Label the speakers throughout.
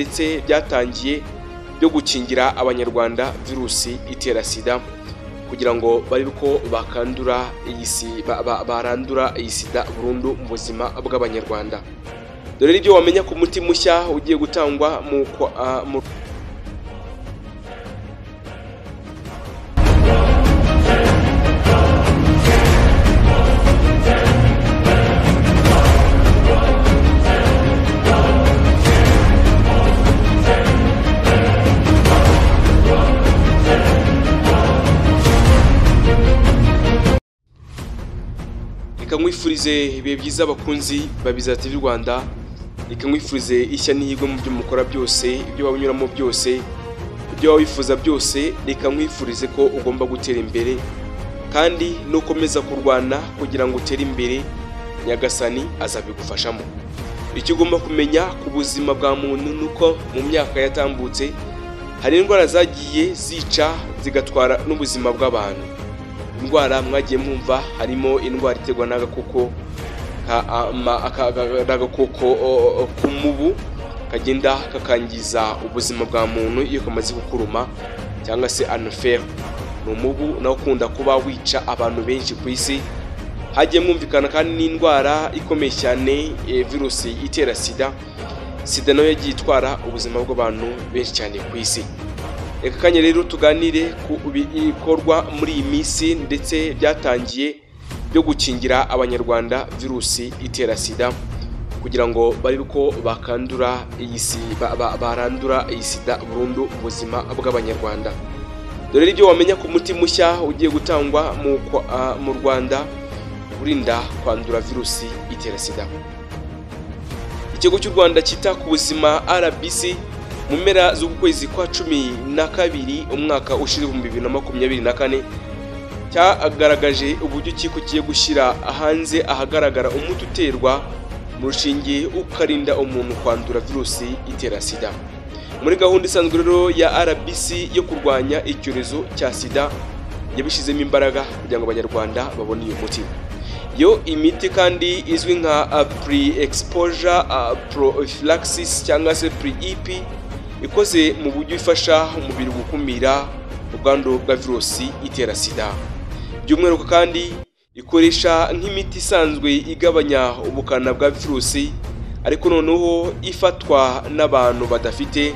Speaker 1: ndetse byatangiye byo gukingira abanyarwanda virusi itera sida kugira ngo barebe ko bakandura iyi si barandura iyi sida burundu mu buzima bw'abanyarwanda. Dore ibyo wamenya ku muti mushya ugiye gutangwa mu Reka nkwifurize ibihe byiza abakunzi ba Bizera TV Rwanda, reka nkwifurize ishya n'ihirwe mu byo mukora byose, ibyo wanyuramo byose, ibyo wifuza byose. Reka nkwifurize ko ugomba gutera imbere kandi nukomeza kurwana kugira ngo utere imbere, Nyagasani azabigufashamo. Icyo ugomba kumenya ku buzima bwa muntu nuko mu myaka yatambutse hari indwara zagiye zica zigatwara n'ubuzima bw'abantu. Indwara mwagiye mwumva harimo indwara iterwa n'agakoko k'umubu kagenda kakangiza ubuzima bwa muntu iyo kamaze gukuruma, cyangwa se anofere ni umubu nawo ukunda kuba wica abantu benshi ku isi. Hagiye mwumvikana kandi n'indwara ikomeye cyane, virusi itera sida. Sida nayo yagiye itwara ubuzima bw'abantu benshi cyane ku isi. Reka kanya rero tuganire ku bikorwa muri iyi minsi ndetse byatangiye byo gukingira abanyarwanda virusi itera sida kugira ngo barebe ko bakandura iyi si barandura iyi sida burundu mu buzima bw'abanyarwanda. Dore ibyo wamenya ku muti mushya ugiye gutangwa mu Rwanda urinda kwandura virusi itera sida. Ikigo cy'u Rwanda cyita ku buzima RBC mu mpera z'ukwezi kwa 12 umwaka ushize 2024 cyagaragaje uburyo kiko kigiye gushyira hanze ahagaragara umuti uterwa mu rushinge ukarinda umuntu kwandura virusi itera sida. Muri gahunda isanzwe rero ya RBC yo kurwanya icyorezo cya sida yabishizemo imbaraga kugira ngo abanyarwanda babone uyu muti. Yo imiti kandi izwi nka pre-exposure prophylaxis cyangwa se pre-EP ikoze mu buryo ifasha umubiri gukumira ubwandu bwa virusi itera sida. By'umwihariko kandi ikoresha nk'imiti isanzwe igabanya ubukana bwa virusi, ariko noneho ifatwa n'abantu badafite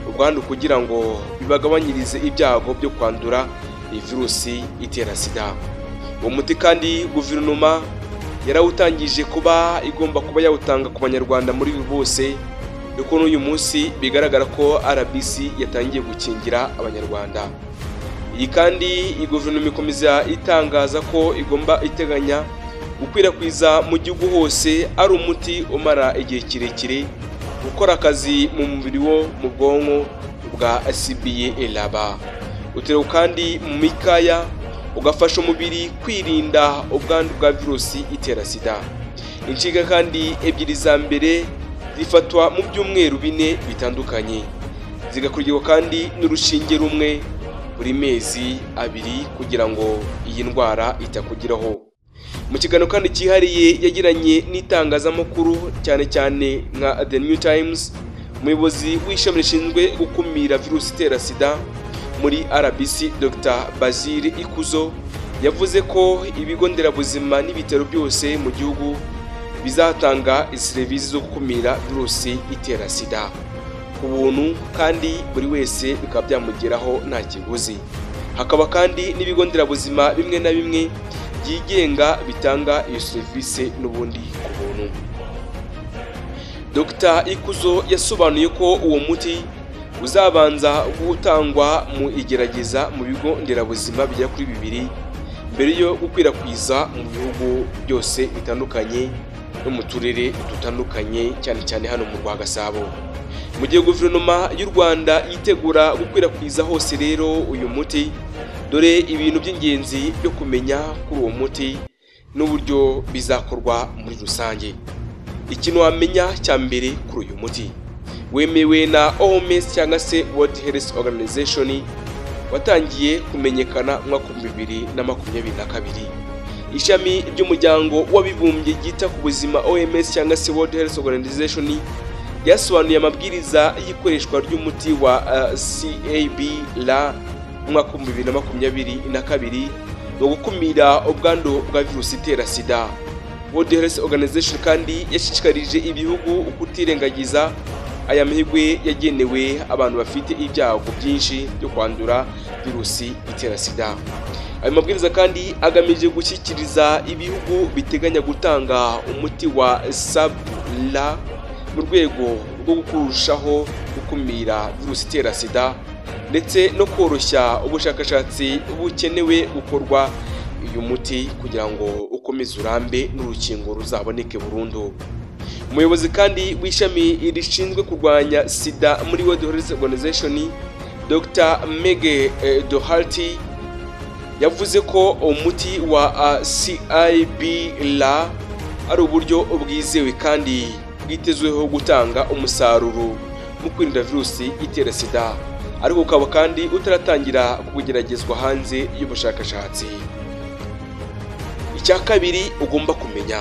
Speaker 1: ubwandu kugira ngo bibagabanyirize ibyago byo kwandura iyi virusi itera sida. Uwo muti kandi guverinoma yarawutangije kuba igomba kuba yawutanga ku banyarwanda muri bose, kuko n'uyu munsi bigaragara ko RBC yatangiye gukingira abanyarwanda. Iyi kandi guverinoma ikomeza itangaza ko igomba iteganya gukwirakwiza mu gihugu hose ari umuti umara igihe kirekire ukora akazi mu mubiri wo mu bwonko bwa CBA LABA. Utewe kandi mu mikaya ugafasha umubiri kwirinda ubwandu bwa virusi itera sida. Inshinga kandi ebyiri za mbere zifatwa mu byumweru 4 bitandukanye, zigakurikirwa kandi n'urushinge rumwe buri mezi 2 kugira ngo iyi ndwara itakugiraho. Mu kiganiro kandi cyihariye yagiranye n'itangazamakuru cyane cyane nka The New Times, umuyobozi w'ishami rishinzwe gukumira virusi itera sida muri RBC Dr Basile Ikuzo yavuze ko ibigo nderabuzima n'ibitaro byose mu gihugu bizatanga serivisi zo gukumira virusi itera sida ku buntu kandi buri wese bikaba byamugeraho nta kiguzi. Hakaba kandi n'ibigo nderabuzima bimwe na bimwe byigenga bitanga iyo serivisi n'ubundi ku buntu. Dr Ikuzo yasobanuye ko uwo muti uzabanza gutangwa mu igerageza mu bigo nderabuzima bigera kuri 2 mbere yo gukwirakwiza mu bihugu byose bitandukanye no mu turere dutandukanye cyane cyane hano mu Rwagasabo. Mu gihe guverinoma y'u Rwanda yitegura gukwirakwiza hose rero uyu muti, dore ibintu by'ingenzi byo kumenya kuri uwo muti n'uburyo bizakorwa muri rusange. Ikintu wamenya cya mbere kuri uyu muti wemewe na OMS cyangwa se World Health Organization, watangiye kumenyekana mwaka 2022. Ishami ry'umuryango w'abibumbye ryita ku buzima OMS cyangwa se World Health Organization ryasobanuye amabwiriza y'ikoreshwa ry'umuti wa CAB-LA mu mwaka wa 2022 mu gukumira ubwandu bwa virusi itera sida. World Health Organization kandi yashishikarije ibihugu kutirengagiza aya mahirwe yagenewe abantu bafite ibyago byinshi byo kwandura virusi itera sida. Ayo mabwiriza kandi agamije gushyikiriza ibihugu biteganya gutanga umuti wa CAB-LA mu rwego rwo kurushaho gukumira virusi itera sida ndetse no koroshya ubushakashatsi bukenewe gukorwa uyu muti kugira ngo ukomeze urambe n'urukingo ruzaboneke burundu. Umuyobozi kandi w'ishami rishinzwe kurwanya sida muri World Health Organization, Dr Meg Doherty, yavuze ko umuti wa CAB-LA ari uburyo bwizewe kandi bwitezweho gutanga umusaruro mu kwirinda virusi itera sida, ariko ukaba kandi utaratangira kugeragezwa hanze y'ubushakashatsi. Icya kabiri ugomba kumenya: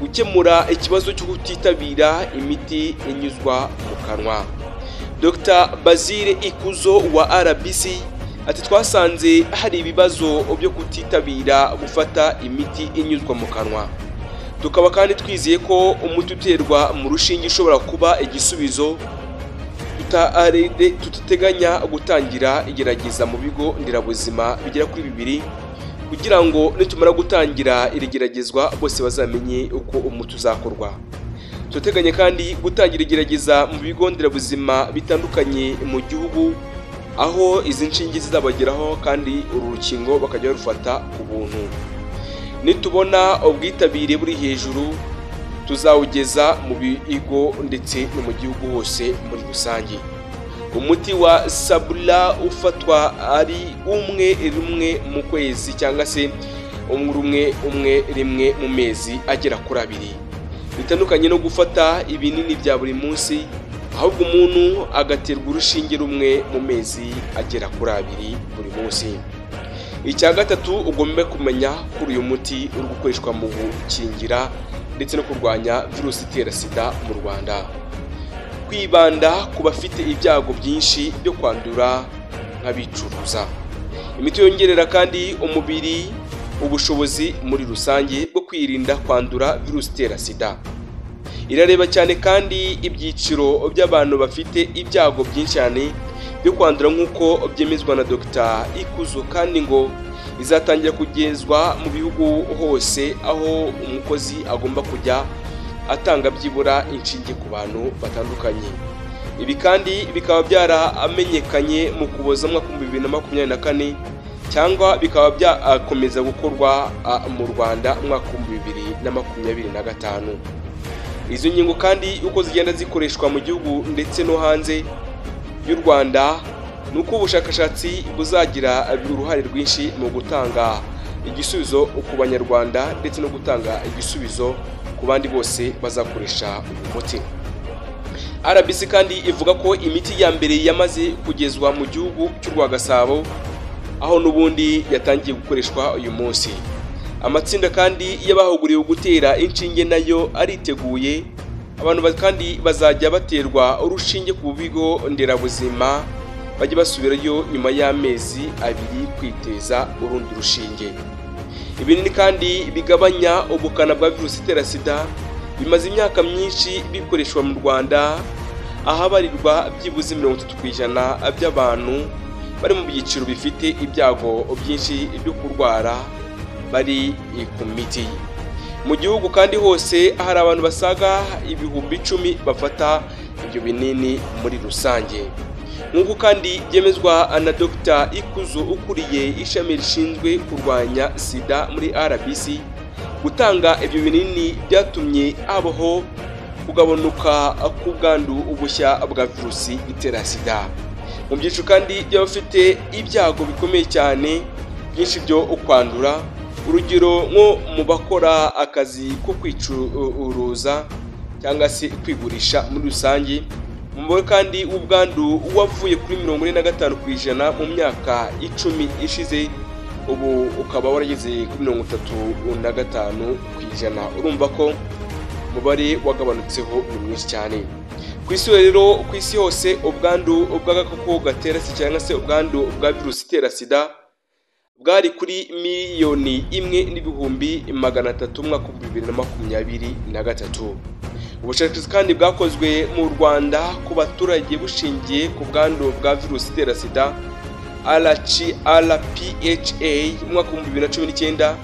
Speaker 1: gukemura ikibazo cyo kutitabira imiti inyuzwa mu kanwa. Dr Basile Ikuzo wa RBC ati: "Twasanze hari ibibazo byo kutitabira gufata imiti inyuzwa mu kanwa, tukaba kandi twizeye ko umuti uterwa mu rushinge ushobora kuba igisubizo. Tutateganya gutangira igerageza mu bigo nderabuzima bigera kuri bibiri kugira ngo nitumara gutangira iri geragezwa bose bazamenye uko umuti uzakorwa. Turateganya kandi gutangira igerageza mu bigo nderabuzima bitandukanye mu gihugu, aho izi nshinge zizabageraho kandi uru rukingo bakajya barufata ku buntu. Nitubona ubwitabire buri hejuru, tuzawugeza mu bigo ndetse no mu gihugu hose muri rusange." Umuti wa CAB-LA ufatwa ari umwe rimwe mu kwezi cyangwa se umwe umwe rimwe mu mezi agera kuri abiri, bitandukanye no gufata ibinini bya buri munsi, ahubwo umuntu agaterwa urushinge rumwe mu mezi agera kuri abiri buri munsi. Icya gatatu ugomba kumenya kuri uyu muti uri gukoreshwa mu gukingira ndetse no kurwanya virusi itera sida mu Rwanda: kwibanda ku bafite ibyago byinshi byo kwandura nk'abicuruza. Imiti yongerera kandi umubiri ubushobozi muri rusange bwo kwirinda kwandura virusi itera sida. Irareba cyane kandi ibyiciro by'abantu bafite ibyago byinshi cyane byo kwandura, nk'uko byemezwa na Dr Ikuzo. Kandi ngo izatangira kugezwa mu bihugu hose, aho umukozi agomba kujya atanga byibura inshinge ku bantu batandukanye. Ibi kandi bikaba byaramenyekanye mu Kuboza mwaka 2024, cyangwa bikaba byakomeza gukorwa mu Rwanda mu mwaka 2025. Izo ngingo kandi uko zigenda zikoreshwa mu gihugu ndetse no hanze y'u Rwanda, ni uko ubushakashatsi buzagira uruhare rwinshi mu gutanga igisubizo ku Banyarwanda ndetse no gutanga igisubizo ku bandi bose bazakoresha uyu muti. RBC kandi ivuga ko imiti ya mbere yamaze kugezwa mu gihugu cy'u Rwagasabo, aho n'ubundi yatangiye gukoreshwa uyu munsi. Amatsinda kandi y'abahuguriwe gutera inshinge nayo ariteguye. Abantu kandi bazajya baterwa urushinge ku bigo nderabuzima, bajye basubirayo nyuma y'amezi 2 kwiteza urundi rushinge. Ibinini kandi bigabanya ubukana bwa virusi itera sida bimaze imyaka myinshi bikoreshwa mu Rwanda, ahabarirwa byibuze 30% by'abantu bari mu byiciro bifite ibyago byinshi byo kurwara bari ku miti. Mu gihugu kandi hose hari abantu basaga 10,000 bafata ibyo binini muri rusange, nk'uko kandi byemezwa na Dr Ikuzo ukuriye ishami rishinzwe kurwanya sida muri RBC. Gutanga ibyo binini byatumye habaho kugabanuka k'ubwandu ubushya bwa virusi itera sida mu byiciro kandi by'abafite ibyago bikomeye cyane byinshi byo kwandura, urugero nko mu bakora akazi ko kwicuruza cyangwa se kwigurisha muri rusange. Umubare kandi w'ubwandu wavuye kuri 45% mu myaka 10 ishize, ubu ukaba warageze kuri 35%. Urumva ko umubare wagabanutseho ni mwinshi cyane. Ku isi rero, ku isi hose, ubwandu bw'agakoko gatera sida cyangwa se ubwandu bwa virusi itera sida bwari kuri 1,300,000 mu mwaka 2023. Ubushakashatsi kandi bwakozwe mu Rwanda ku baturage bushingiye ku bwandu bwa virusi itera sida RCRPHA mu mwaka 2019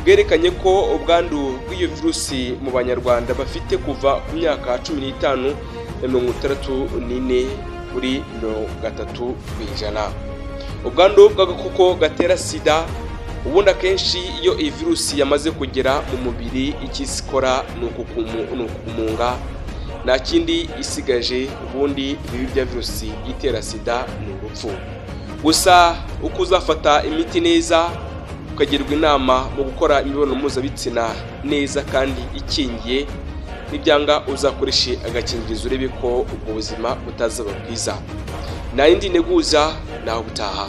Speaker 1: bwerekanye ko ubwandu bw'iyo virusi mu Banyarwanda bafite kuva ku myaka 15 na 64 kuri 30%. Ubwandu bw'agakoko gatera sida, ubundi akenshi iyo iyi virusi yamaze kugera mu mubiri, icyo ikora ni ukumunga, nta kindi isigaje. Ubundi ibibi bya virusi itera sida ni urupfu gusa. Uko uzafata imiti neza, ukagirwa inama mu gukora imibonano mpuzabitsina neza kandi ikingiye, nibyanga uzakoreshe agakingirizo, urebe ko ubwo buzima butazaba bwiza. Nta yindi nteguza, naho ubutaha.